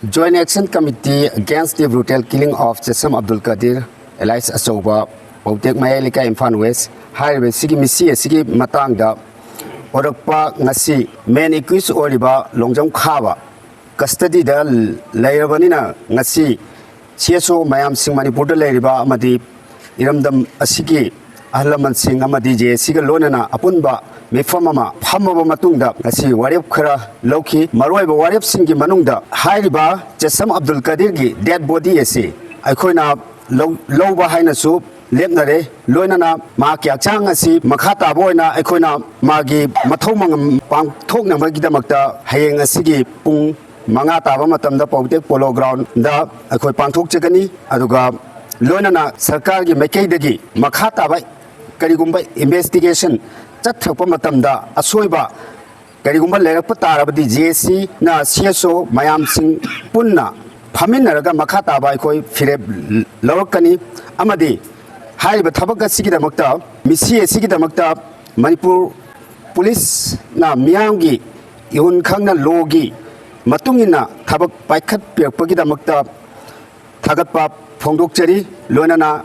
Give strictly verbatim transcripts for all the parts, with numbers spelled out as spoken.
Joint Action Committee Against the Brutal Killing of ꯆꯦꯁꯝ Abdul Kadir, alias ꯑꯆꯧꯕ, ꯄꯧꯇꯦꯛ ꯃꯌꯥꯏ ꯂꯩꯀꯥꯏ, ꯏꯝꯐꯥꯜ ꯋꯦꯁ ꯍꯥꯏꯔꯤꯕ ꯁꯤꯒꯤ ꯃꯤꯁꯤ ꯑꯁꯤꯒꯤ ꯃꯇꯥꯡꯗ ꯑꯣꯏꯔꯛꯄ ꯉꯁꯤ main accused ꯑꯣꯏꯔꯤꯕ ꯂꯣꯡꯖꯝ ꯈꯥꯕ custody ꯗ ꯂꯩꯔꯕꯅꯤꯅ, ꯉꯁꯤ C S O ꯃꯌꯥꯝꯁꯤꯡ, ꯃꯅꯤꯄꯨꯔꯗ ꯂꯩꯔꯤꯕ ꯑꯃꯗꯤ ꯏꯔꯝꯗꯝ ꯑꯁꯤꯒꯤ ꯑꯍꯜ ꯂꯃꯟꯁꯤꯡ ꯑꯃꯗꯤ J A C ꯒ ꯂꯣꯏꯅꯅ ꯑꯄꯨꯟꯕ ꯃꯤꯐꯝ ꯑꯃ ꯐꯝꯃꯕ ꯃꯇꯨꯡꯗ ꯉꯁꯤ ꯋꯥꯔꯦꯞ ꯈꯔ ꯂꯧꯈꯤ꯫ ꯃꯔꯨꯑꯣꯏꯕ ꯋꯥꯔꯦꯞꯁꯤꯡꯒꯤ ꯃꯅꯨꯡꯗ ꯍꯥꯏꯔꯤꯕ ꯆꯦꯁꯝ ꯑꯕꯗꯨꯜ ꯀꯗꯤꯔꯒꯤ dead body ꯑꯁꯤ ꯑꯩꯈꯣꯏꯅ ꯂꯧ-, ꯂꯧꯕ ꯍꯥꯏꯅꯁꯨ ꯂꯦꯞꯅꯔꯦ꯫ ꯂꯣꯏꯅꯅ ꯃꯍꯥꯛꯀꯤ ꯍꯛꯆꯥꯡ ꯑꯁꯤ ꯃꯈꯥ ꯇꯥꯕ ꯑꯣꯏꯅ ꯑꯩꯈꯣꯏꯅ ꯃꯥꯒꯤ ꯃꯊꯧ ꯃꯉꯝ ꯄꯥꯡꯊꯣꯛꯅꯕꯒꯤꯗꯃꯛꯇ ꯍꯌꯦꯡ ꯑꯁꯤꯒꯤ ꯄꯨꯡ ꯃꯉꯥ ꯇꯥꯕ ꯃꯇꯝꯗ ꯄꯧꯇꯦꯛ Polo Ground ꯗ ꯑꯩꯈꯣꯏ ꯄꯥꯡꯊꯣꯛꯆꯒꯅꯤ꯫ ꯑꯗꯨꯒ ꯂꯣꯏꯅꯅ ꯁꯔꯀꯥꯔꯒꯤ ꯃꯥꯏꯀꯩꯗꯒꯤ ꯃꯈꯥ ꯇꯥꯕ ꯀꯔꯤꯒꯨꯝꯕ investigation ꯆꯠꯊꯔꯛꯄ ꯃꯇꯝꯗ ꯑꯁꯣꯏꯕ ꯀꯔꯤꯒꯨꯝꯕ ꯂꯩꯔꯛꯄ ꯇꯥꯔꯕꯗꯤ, J A C ꯅ C S O ꯃꯌꯥꯝꯁꯤꯡ ꯄꯨꯟꯅ ꯐꯝꯃꯤꯟꯅꯔꯒ ꯃꯈꯥ ꯇꯥꯕ ꯑꯩꯈꯣꯏ ꯐꯤꯔꯦꯞ ꯂꯧꯔꯛꯀꯅꯤ꯫ ꯑꯃꯗꯤ ꯍꯥꯏꯔꯤꯕ ꯊꯕꯛ ꯑꯁꯤꯒꯤꯗꯃꯛꯇ, ꯃꯤꯁꯤ ꯑꯁꯤꯒꯤꯗꯃꯛꯇ ꯃꯅꯤꯄꯨꯔ ꯄꯨꯂꯤꯁꯅ ꯃꯤꯌꯥꯝꯒꯤ ꯏꯍꯨꯟ ꯈꯪꯅ, law ꯒꯤ ꯃꯇꯨꯡ ꯏꯟꯅ ꯊꯕꯛ ꯄꯥꯏꯈꯠꯄꯤꯔꯛꯄꯒꯤꯗꯃꯛꯇ ꯊꯥꯒꯠꯄ ꯐꯣꯡꯗꯣꯛꯆꯔꯤ꯫ ꯂꯣꯏꯅꯅ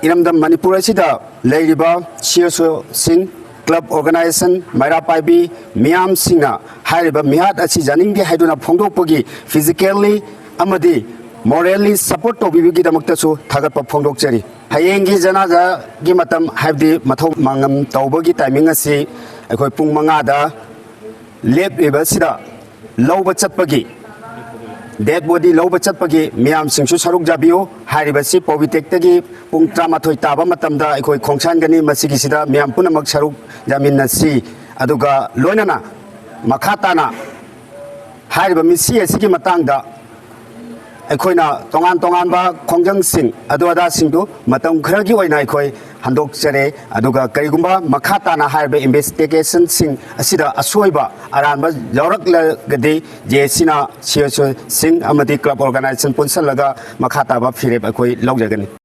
ꯏꯔꯝꯗꯝ ꯃꯅꯤꯄꯨꯔ ꯑꯁꯤꯗ ꯂꯩꯔꯤꯕ C S O ꯁꯤꯡ, club organization, ꯃꯩꯔꯥ ꯄꯥꯏꯕꯤ ꯃꯤꯌꯥꯝꯁꯤꯡꯅ ꯍꯥꯏꯔꯤꯕ ꯃꯤꯍꯥꯠ ꯑꯁꯤ ꯌꯥꯅꯤꯡꯗꯦ ꯍꯥꯏꯗꯨꯅ ꯐꯣꯡꯗꯣꯛꯄꯒꯤ physically ꯑꯃꯗꯤ morally support ꯇꯧꯕꯤꯕꯒꯤꯗꯃꯛꯇꯁꯨ ꯊꯥꯒꯠꯄ ꯐꯣꯡꯗꯣꯛꯆꯔꯤ꯫ ꯍꯌꯦꯡꯒꯤ ꯖꯅꯥꯖꯥꯒꯤ ꯃꯇꯝ, ꯍꯥꯏꯕꯗꯤ ꯃꯊꯧ ꯃꯉꯝ ꯇꯧꯕꯒꯤ timing ꯑꯁꯤ ꯑꯩꯈꯣꯏ ꯄꯨꯡ ꯃꯉꯥꯗ ꯂꯦꯞꯂꯤꯕꯁꯤꯗ ꯂꯧꯕ ꯆꯠꯄꯒꯤ, dead body ꯂꯧꯕ ꯆꯠꯄꯒꯤ ꯃꯤꯌꯥꯝꯁꯤꯡꯁꯨ ꯁꯔꯨꯛ ꯌꯥꯕꯤꯌꯨ꯫ ꯍꯥꯏꯔꯤꯕꯁꯤ ꯄꯣꯕꯤꯇꯦꯛꯇꯒꯤ ꯄꯨꯡ ꯇꯔꯥꯃꯥꯊꯣꯏ ꯇꯥꯕ ꯃꯇꯝꯗ ꯑꯩꯈꯣꯏ ꯈꯣꯡꯁꯥꯟꯒꯅꯤ꯫ ꯃꯁꯤꯒꯤꯁꯤꯗ ꯃꯤꯌꯥꯝ ꯄꯨꯝꯅꯃꯛ ꯁꯔꯨꯛ ꯌꯥꯃꯤꯟꯅꯁꯤ꯫ ꯑꯗꯨꯒ ꯂꯣꯏꯅꯅ ꯃꯈꯥ ꯇꯥꯅ ꯍꯥꯏꯔꯤꯕ ꯃꯤꯁꯤ ꯑꯁꯤꯒꯤ ꯃꯇꯥꯡꯗ ꯑꯩꯈꯣꯏꯅ ꯇꯣꯉꯥꯟ ꯇꯣꯉꯥꯟꯕ ꯈꯣꯡꯖꯪꯁꯤꯡ, ꯑꯗꯨ ꯑꯗꯥꯁꯤꯡꯗꯨ ꯃꯇꯝ ꯈꯔꯒꯤ ꯑꯣꯏꯅ ꯑꯩꯈꯣꯏ ꯍꯟꯗꯣꯛꯆꯔꯦ꯫ ꯑꯗꯨꯒ ꯀꯔꯤꯒꯨꯝꯕ ꯃꯈꯥ ꯇꯥꯅ ꯍꯥꯏꯔꯤꯕ investigation ꯁꯤꯡ ꯑꯁꯤꯗ ꯑꯁꯣꯏꯕ ꯑꯔꯥꯟꯕ ꯌꯥꯎꯔꯛꯂꯒꯗꯤ, J A C ꯅ C S O ꯁꯤꯡ ꯑꯃꯗꯤ club organization ꯄꯨꯟꯁꯤꯜꯂꯒ ꯃꯈꯥ ꯇꯥꯕ ꯐꯤꯔꯦꯞ ꯑꯩꯈꯣꯏ ꯂꯧꯖꯒꯅꯤ꯫